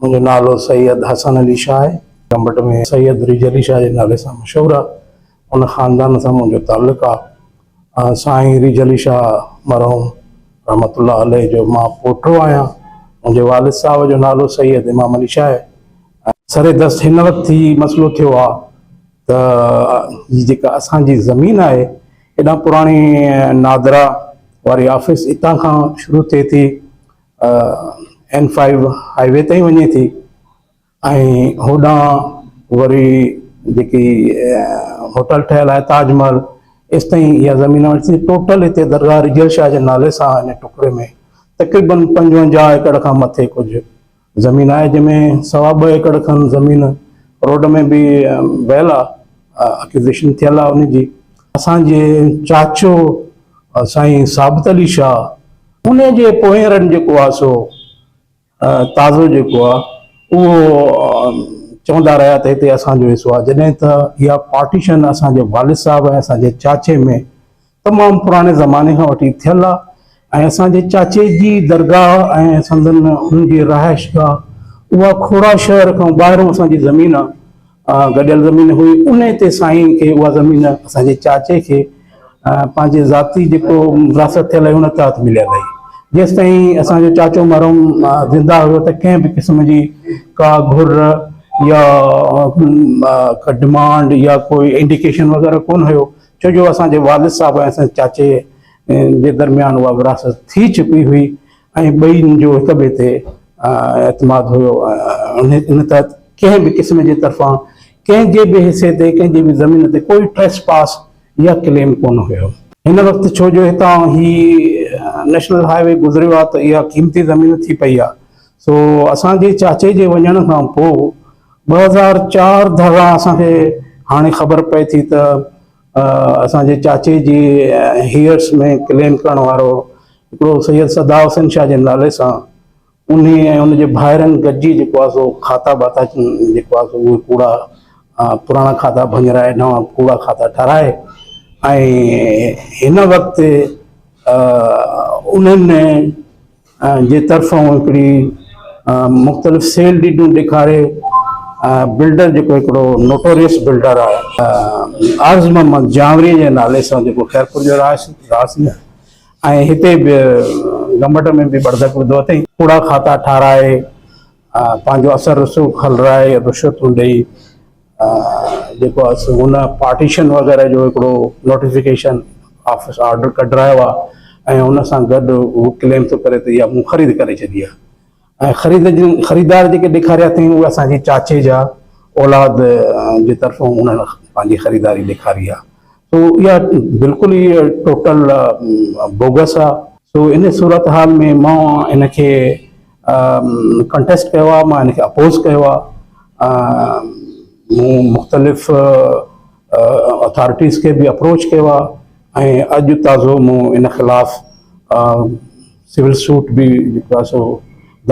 منهنجو نالو سيد حسن علي شاهه آهي. گمبٽ ۾ سيد ريج علي شاهه جي نالي سان مشهور آهي. ان خاندان سان منهنجو تعلق آهي. سائين ريج علي شاهه مرحوم رحمة الله عليه جو مان پوٽو آهيان. منهنجي والد صاحب جو نالو سيد امام علي شاهه آهي. سر دست هن وقت هي مسئلو ٿيو آهي ته هي جيڪا اسان جي زمين آهي هيڏانهن پراڻي نادرا واري آفيس اتان کان شروع ٿئي ٿي اين فائيو هاء وي تائين وڃي ٿي ۽ هوڏانهن وري جيڪي هوٽل ٺهيل آهي تاج محل ايستائين اها زمين وڃي ٿي. ٽوٽل هتي درگاهه رجيل شاهه جي نالي سان هن ٽڪري ۾ تقريبن 55 ايڪڙ کان مٿي ڪجهه زمين آهي جنهن ۾ سوا ٻه ايڪڙ کن زمين روڊ ۾ به ويل آهي اڪيوزيشن ٿيل آهي ان جي. اسان جي چاچو سائين ثابت علي شاهه ان جي پوئينرن جيڪو آهي سو تازو جيڪو آهي اهو چوندا رهيا ته هتي اسان جو حصو آهي جڏهن ته اها پارٽيشن اسان جي والد صاحب ۽ اسان جي چاچي ۾ تمام پراڻي زماني کان وٺي ٿيل آ ۽ اسان جي چاچي جي درگاهه ۽ سندن انهن جي رهائش گاهه اها کوڙا شهر کان ٻاهرون اسان جي زمين آ گڏيل زمين هئي انهي تي سائين کي اها زمين اسان جي چاچي کي پنهنجي ذاتي جيڪو وراثت ٿيل هئي ان تحت مليل هئي جيستائين اسان جو چاچو مرحوم زنده هيو ته ڪنهن به قسم جي ڪا گهر يا ڪا ڊمانڊ يا ڪوئي انڊيڪيشن وغيره ڪونه هيو ڇو جو اسان جي والد صاحب ۽ اسان جي چاچي جي درميان اها وراثت ٿي چڪي هئي ۽ ٻئي جو هڪ ٻئي تي اعتماد هيو ان تحت ڪنهن به قسم جي طرفان ڪنهن جي به حصي تي ڪنهن جي به زمين تي ڪوئي ٽريس پاس يا ڪليم ڪونه هيو. هن وقت ڇو جو هتان هي نيشنل هاء وي گذريو آهي ته اها قيمتي زمين ٿي پئي آهي سو اسان جي چاچي جي وڃڻ کان پوء 2004 ڌاران اسان کي هاڻي خبر پئي ٿي ته اسان جي چاچي جي هيئرس ۾ ڪليم ڪرڻ وارو هڪڙو سيد صدا حسين شاهه جي نالي سان انهي ۽ ان جي ڀائرن گڏجي جيڪو آهي سو کاتا باتا جيڪو آهي سو اهي ڪوڙا پراڻا کاتا ڀڃرائي نوان ڪوڙا کاتا ٺهرائي ۽ هن وقت انهن جي طرفان هڪڙي مختلف سيل ڊيڊون ڏيکاري بلڊر جيڪو هڪڙو نوٽوريس بلڊر آهي عرض محمد جانوري جي نالي سان جيڪو خيرپور جو رهائشي آهي ۽ هتي به گمبٽ ۾ به ٻڙڌڪ وڌو اٿئي. ڪوڙا کاتا ٺاهرائي پنهنجو اثر رسوخ هلرائي رشوتون ڏئي جيڪو آهي سو هن پارٽيشن وغيره جو هڪڙو نوٽيفڪيشن آفيس آرڊر ڪڍرايو آهي ۽ ان سان گڏ هو ڪليم ٿو ڪري ته اها مون خريد ڪري ڇڏي آهي ۽ خريد جي خريدار جيڪي ڏيکاريا اٿئي اهي اسان جي چاچي جا اولاد جي طرفون انهن پنهنجي خريداري ڏيکاري آهي سو اها بلڪل ئي ٽوٽل بوگس آهي. سو ان صورتحال ۾ مان ان کي ڪنٽيسٽ ڪيو آهي، مان ان کي اپوز ڪيو آهي، مون مختلف اٿارٽيز کي به اپروچ ڪيو آهي ۽ اڄ تازو مون ان خلاف سول سوٽ به جيڪو آهي سو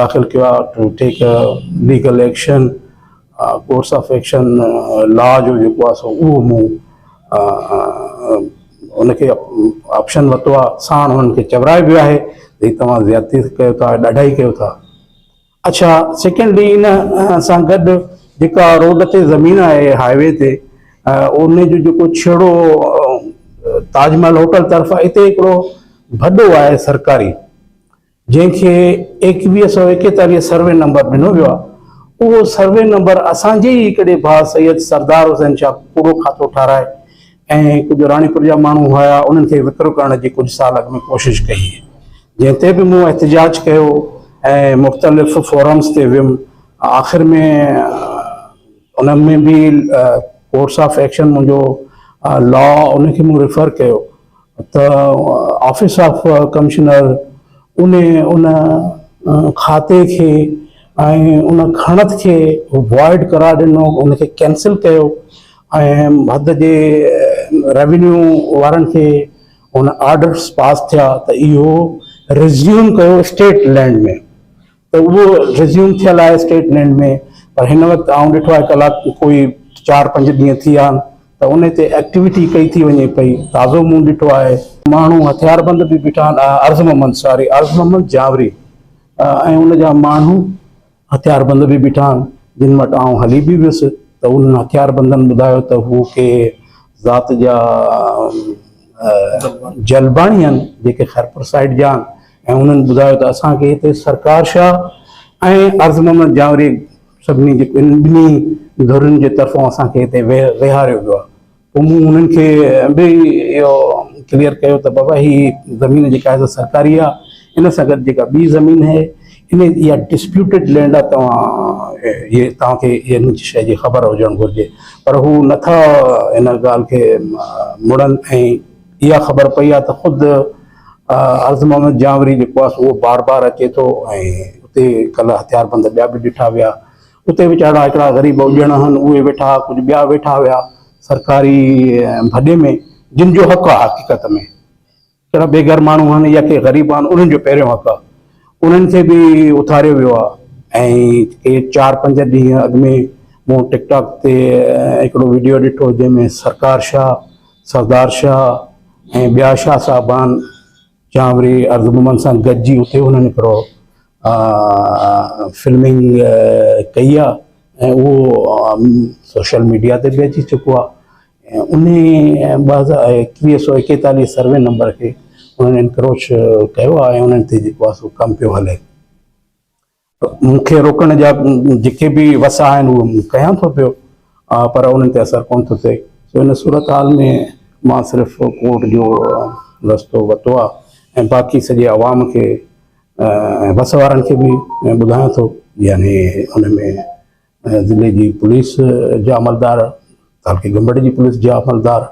داخل ڪيو آهي to take legal action. Course of action law جو جيڪو آهي سو اهو مون ان کي آپشن ورتو آهي ساڻ انهن کي چورائي به آهي ته هي توهان زيادتي ڪيو ٿا ڏاڍائي ڪيو ٿا. اڇا سيڪنڊلي ان سان گڏ جيڪا روڊ تي زمين آهي هاء وي تي ان جو جيڪو ڇيڙو تاج محل هوٽل طرف آهي اتي هڪڙو ڀڏو آهي سرڪاري جنهن کي 2141 سروي نمبر ڏنو ويو آهي، اهو سروي نمبر اسان جي ئي هڪڙي ڀاء سيد سردار حسين شاهه ڪوڙو کاتو ٺاهرائي ۽ ڪجهه راڻيپور جا ماڻهو هيا انهن کي وڪرو ڪرڻ جي ڪجهه سال اڳ ۾ ڪوشش ڪئي هئي، جنهن تي به مون احتجاج ڪيو ۽ مختلف فورمز تي ويم، آخر ۾ ان ۾ به ڪورس آف ايڪشن منهنجو لا ان کي مون ريفر ڪيو. ته آفيس آف ڪمشنر ان ان کاتي کي ۽ ان کڻت کي وائڊ قرار ڏنو ان کي ڪينسل ڪيو ۽ حد جي ريونيو وارن کي ان آرڊرس پاس ٿيا ته اهو ريزيوم ڪيو اسٽيٽ لينڊ ۾ ته اهو ريزيوم ٿيل آهي اسٽيٽ لينڊ ۾ پر هن وقت آئون ڏٺو آهي ڪلاڪ ڪوئي چار پنج ڏينهن ٿي ويا آهن ته ان تي ايڪٽيوٽي ڪئي ٿي وڃي پئي تازو مون ڏٺو آهي ماڻهو هٿياربند به بيٺا آهن عرض محمد ساري عرض محمد جانوري ۽ ان جا ماڻهو. هٿياربند به بيٺا آهن، جن وٽ آئون هلي به ويس ته انهن هٿياربندن ٻڌايو ته هو ڪي ذات جا جلباڻي آهن، جيڪي خيرپور سائيڊ جا آهن ۽ انهن ٻڌايو ته اسان کي هتي سرڪار شاهه ۽ عرض محمد جانوري سڀني جي انهن ٻنهي ڌرين جي طرفان اسان کي هتي ويهاريو ويو آهي. پوء مون انهن کي به اهو ڪليئر ڪيو ته بابا هي زمين جيڪا آهي سا سرڪاري آهي، ان سان گڏ جيڪا ٻي زمين آهي ان اها ڊسپيوٽيڊ لينڊ آهي، توهان هي توهان کي ان شيء جي خبر هجڻ گهرجي، پر هو نٿا ان ڳالهه کي مڙن ۽ اها خبر پئي آهي ته خود عرض محمد جانوري جيڪو آهي سو اهو بار بار اچي ٿو ۽ اتي ڪلهه هٿياربند ٻيا به ڏٺا ويا. اتي ويچارا هڪڙا غريب اجڻ هن اهي ويٺا ها، ڪجهه ٻيا ويٺا هيا سرڪاري ڀڏي ۾ جن جو حق آهي حقيقت ۾ ڪهڙا بي گهر ماڻهو آهن يا ڪي غريب آهن انهن جو پهريون حق آهي انهن کي به اٿاريو ويو آهي ۽ ڪي چار پنج ڏينهن اڳ ۾ مون ٽڪ ٽاڪ تي هڪڙو وڊيو ڏٺو جنهن ۾ سرڪار شاهه، سردار شاهه ۽ ٻيا شاهه صاحبان چانوري عرض محمد سان گڏجي اتي انهن هڪڙو فلمنگ ڪئي آهي ۽ اهو سوشل ميڊيا تي به اچي چڪو آهي ۽ انهي 2021 سو ايڪيتاليهه سروي نمبر کي انهن انڪروچ ڪيو آهي ۽ انهن تي جيڪو آهي سو ڪم پيو هلي. مون کي روڪڻ جا جيڪي به وس آهن اهي مون ڪيان ٿو پيو پر انهن تي اثر ڪونه ٿو ٿئي. سو ان صورتحال ۾ مان صرف ڪورٽ جو رستو ورتو آهي ۽ باقي سڄي عوام کي ۽ وس وارن کي به ٻڌايان ٿو يعني ان ۾ ضلعي جي پوليس جا عملدار، تعلقي گمبٽ جي پوليس جا عملدار،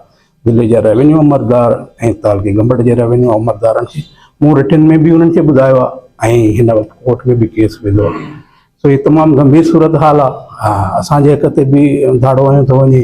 ضلعي جا روينيو عملدار ۽ تعلقي گمبٽ جي روينيو عملدارن کي مون رٽن ۾ به انهن کي ٻڌايو آهي ۽ هن وقت ڪورٽ ۾ به ڪيس وڌو آهي. سو هي تمام گنڀير صورتحال آهي. اسان جي حق تي به ڌاڙو هنيو ٿو وڃي.